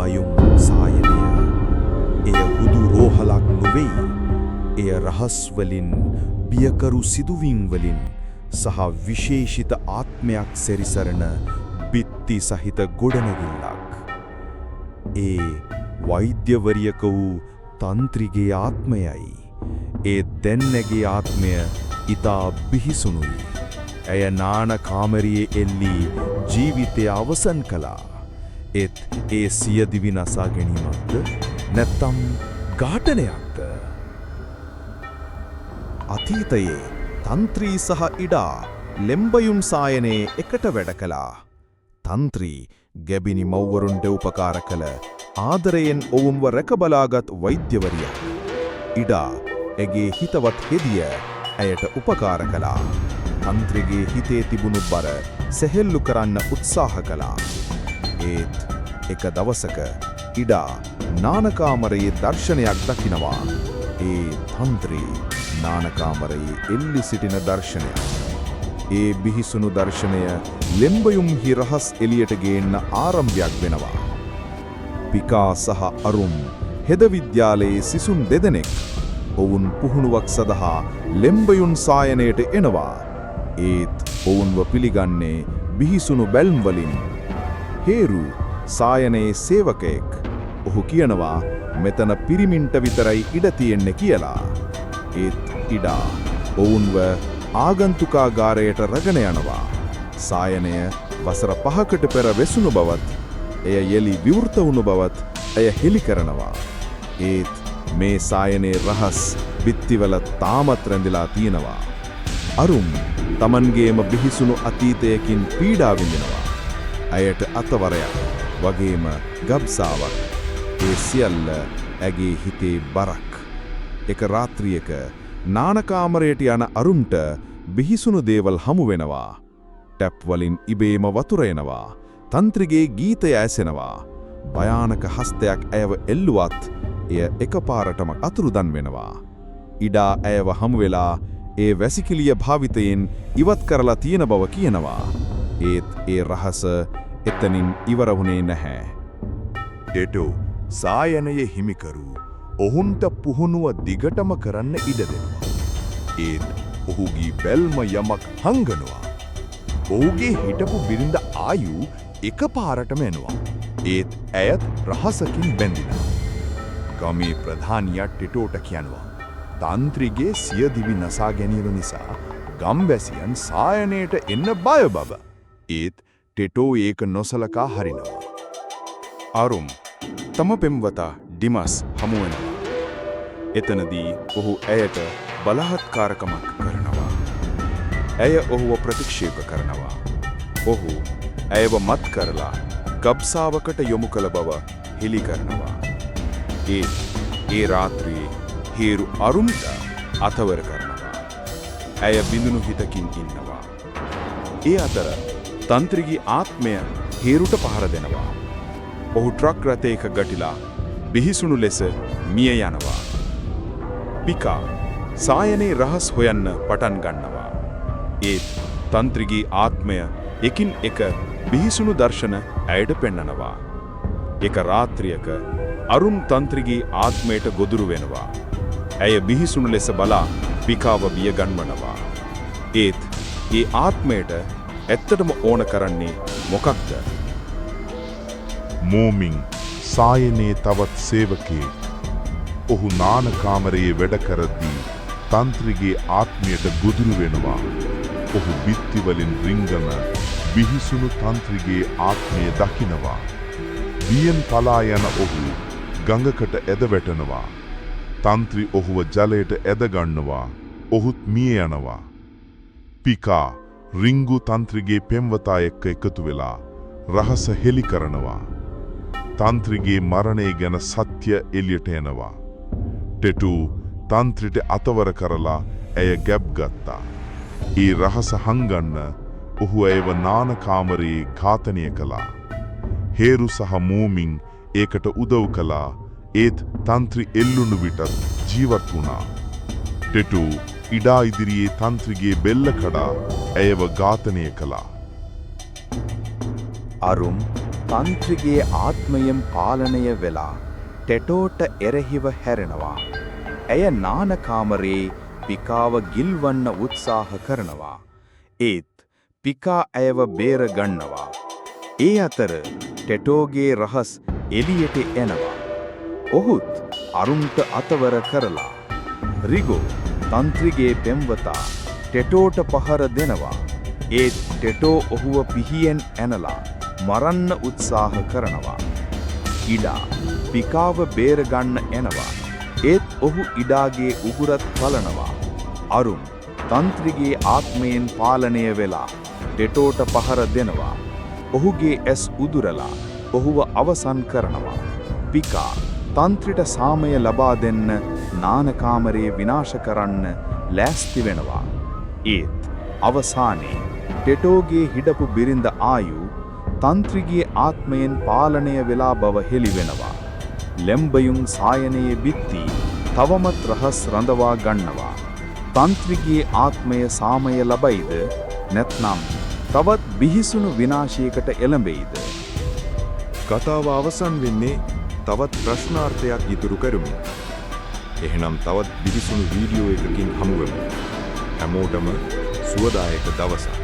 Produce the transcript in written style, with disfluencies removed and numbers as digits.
ලෙම්බයුම් සායනය. එය හුදු රෝහලක් නොවෙයි. එය රහස් වලින්, බියකරු සිදුවීම් වලින් සහ විශේෂිත ආත්මයක් සැරිසරන බිත්ති සහිත ගොඩනැගිල්ලක්. ඒ වෛද්‍යවරියක වූ තන්ත්‍රිගේ ආත්මයයි. ඒ දෙන්නගේ ආත්මය ඉතා බිහිසුණුයි. ඇය නාන කාමරයේ එල්ලී ජීවිතය අවසන් කළා. ඒත් ඒ සියදිවි නසා ගැනීමක්ද නැත්නම් ඝාතනයක්ද? අතීතයේ තන්ත්‍රී සහ ඉඩා ලෙම්බයුම් සායනයේ එකට වැඩ කළා. තන්ත්‍රී ගැබිනි මව්වරුන්ට උපකාර කළ, ආදරයෙන් ඔවුන්ව රැකබලාගත් වෛද්‍යවරියක්. ඉඩා ඇගේ හිතවත් හෙදිය ඇයට උපකාර කළා. තන්ත්‍රිගේ හිතේ තිබුණු බර සැහැල්ලු කරන්න උත්සාහ කළා. ඒත් එක දවසක ඉඩා නානකාමරයේ දර්ශනයක් දකිනවා. ඒ තන්ත්‍රී නානකාමරයේ එල්ලි සිටින දර්ශනයක්. ඒ බිහිසුණු දර්ශනය ලෙම්බයුම්හි රහස් එළියට ගේන්න ආරම්භයක් වෙනවා. පිකා සහ අරුම් හෙද විද්‍යාලයේ සිසුන් දෙදෙනෙක්. ඔවුන් පුහුණුවක් සඳහා ලෙම්බයුන් සායනයට එනවා. ඒත් ඔවුන්ව පිළිගන්නේ බිහිසුණු බැල්ම් වලින්. හේරු සායනයේ සේවකයෙක්. ඔහු කියනවා මෙතන පිරිමින්ට විතරයි ඉඩ තියෙන්නේ කියලා. ඒත් ඉඩා ඔවුන්ව ආගන්තුකාගාරයට රැගෙන යනවා. සායනය වසර 5කට පෙර වෙසුණු බවත්, එය යෙලි විවෘත වුණු බවත් ඇය හෙළි කරනවා. ඒත් මේ සායනයේ රහස් බිත්තිවල තාමත් රැඳිලා තියෙනවා. අරුම් තමන්ගේම බිහිසුණු අතීතයකින් පීඩා විඳිනවා. ඇයට අතවරයක් වගේම ගබ්සාවක්. ඒ සියල්ල ඇගේ හිතේ බරක්. එක රාත්‍රියක නානකාමරයට යන අරුම්ට බිහිසුණු දේවල් හමු වෙනවා. ටැප් වලින් ඉබේම වතුර එනවා. තන්ත්‍රිගේ ගීතය ඇසෙනවා. භයානක හස්තයක් ඇයව එල්ලුවත් එය එකපාරටම අතුරුදන් වෙනවා. ඉඩා ඇයව හමු වෙලා ඒ වැසිකිළිය භාවිතයෙන් ඉවත් කරලා තියෙන බව කියනවා. ඒත් ඒ රහස එතනින් ඉවර වුණේ නැහැ. ටෙටෝ සායනයේ හිමිකරු ඔවුන්ට පුහුණුව දිගටම කරන්න ඉඩ දෙනවා. ඒත් ඔහුගේ බැල්ම යමක් හංගනවා. ඔහුගේ හිටපු බිරිඳ ආයු එකපාරටම එනවා. ඒත් ඇයත් රහසකින් බැඳිලා. ගමේ ප්‍රධානියා ටෙටෝට කියනවා, තන්ත්‍රිගේ සියදිවි නසා ගැනීම නිසා ගම්වැසියන් සායනයට එන්න බය බව. ඒත් ටෙටෝ ඒක නොසලකා හරිනවා. අරුම් තම පෙම්වතා ඩිමස් හමු වෙනවා. එතනදී ඔහු ඇයට බලහත්කාරකමක් කරනවා. ඇය ඔහුව ප්‍රතික්ෂේප කරනවා. ඔහු ඇයව මත් කරලා ගබ්සාවකට යොමු කළ බව හෙළි කරනවා. ඒත් ඒ රාත්‍රියේ හේරු අරුම්ට අතවර කරනවා. ඇය බිඳුණු හිතකින් ඉන්නවා. ඒ අතර තන්ත්‍රිගේ ආත්මය හේරුට පහර දෙනවා. ඔහු ට්‍රක් රථයක ගැටිලා බිහිසුණු ලෙස මිය යනවා. පිකා සායනේ රහස් හොයන්න පටන් ගන්නවා. ඒත් තන්ත්‍රිගේ ආත්මය එකින් එක බිහිසුණු දර්ශන ඇයට පෙන්නනවා. එක රාත්‍රියක අරුම් තන්ත්‍රිගේ ආත්මයට ගොදුරු වෙනවා. ඇය බිහිසුණු ලෙස බලා පිකාව බිය ගන්වනවා. ඒත් ඒ ආත්මයට ඇත්තටම ඕන කරන්නේ මොකක්ද? මෝමින් සායනයේ තවත් සේවකයෙක්. ඔහු නාන කාමරයේ වැඩ කරද්දී තන්ත්‍රිගේ ආත්මයට ගොදුරු වෙනවා. ඔහු බිත්තිවලින් රිංගන බිහිසුණු තන්ත්‍රිගේ ආත්මය දකිනවා. බියෙන් පලා යන ඔහු ගඟකට ඇද වැටෙනවා. තන්ත්‍රි ඔහුව ජලයට ඇද ගන්නවා. ඔහුත් මිය යනවා. පිකා රිංගු තන්ත්‍රිගේ පෙම්වතා එක්ක එකතු වෙලා රහස හෙළි කරනවා. තන්ත්‍රිගේ මරණය ගැන සත්‍ය එළියට එනවා. ටෙටු තන්ත්‍රිට අතවර කරලා ඇය ගැබ් ගත්තා. ඒ රහස හංගන්න ඔහු ඇයව නාන කාමරයේ ඝාතනය කළා. හේරු සහ මූමින් ඒකට උදව් කළා. ඒත් තන්ත්‍රි එල්ලුණු විටත් ජීවත් වුණා. ටෙටු ඉඩා ඉදිරියේ තන්ත්‍රිගේ බෙල්ල කඩා ඇයව ඝාතනය කළා. අරුම් තන්ත්‍රිගේ ආත්මයෙන් පාලනය වෙලා ටෙටෝට එරෙහිව හැරෙනවා. ඇය නාන කාමරේ පිකාව ගිල්වන්න උත්සාහ කරනවා. ඒත් පිකා ඇයව බේර ගන්නවා. ඒ අතර ටෙටෝගේ රහස් එළියට එනවා. ඔහුත් අරුන්ට අතවර කරලා රිගෝ තන්ත්‍රිගේ පෙම්වතා ටෙටෝට පහර දෙනවා. ඒත් ටෙටෝ ඔහුව පිහියෙන් ඇනලා මරන්න උත්සාහ කරනවා. ඉඩා පිකාව බේරගන්න එනවා. ඒත් ඔහු ඉඩාගේ උගුරත් පලනවා. අරුන් තන්ත්‍රිගේ ආත්මයෙන් පාලනය වෙලා ටෙටෝට පහර දෙනවා. ඔහුගේ ඇස් උදුරලා ඔහුව අවසන් කරනවා. පිකා තන්ත්‍රිට සාමය ලබා දෙන්න නාන කාමරේ විනාශ කරන්න ලෑස්ති වෙනවා. ඒත් අවසානයේ ටෙටෝගේ හිටපු බිරිඳ ආයු තන්ත්‍රිගේ ආත්මයෙන් පාලනය වෙලා බව හෙළි වෙනවා. ලෙම්බයුන් සායනයේ බිත්ති තවමත් රහස් රඳවා ගන්නවා. තන්ත්‍රිගේ ආත්මය සාමය ලබයිද නැත්නම් තවත් බිහිසුණු විනාශයකට එළඹෙයිද? කතාව අවසන් වෙන්නේ තවත් ප්‍රශ්නාර්ථයක් ඉතුරු කරමින්. එහෙනම් තවත් බිහිසුණු වීඩියෝ එකකින් හමු වෙමු. හැමෝටම සුවදායක දවසක්.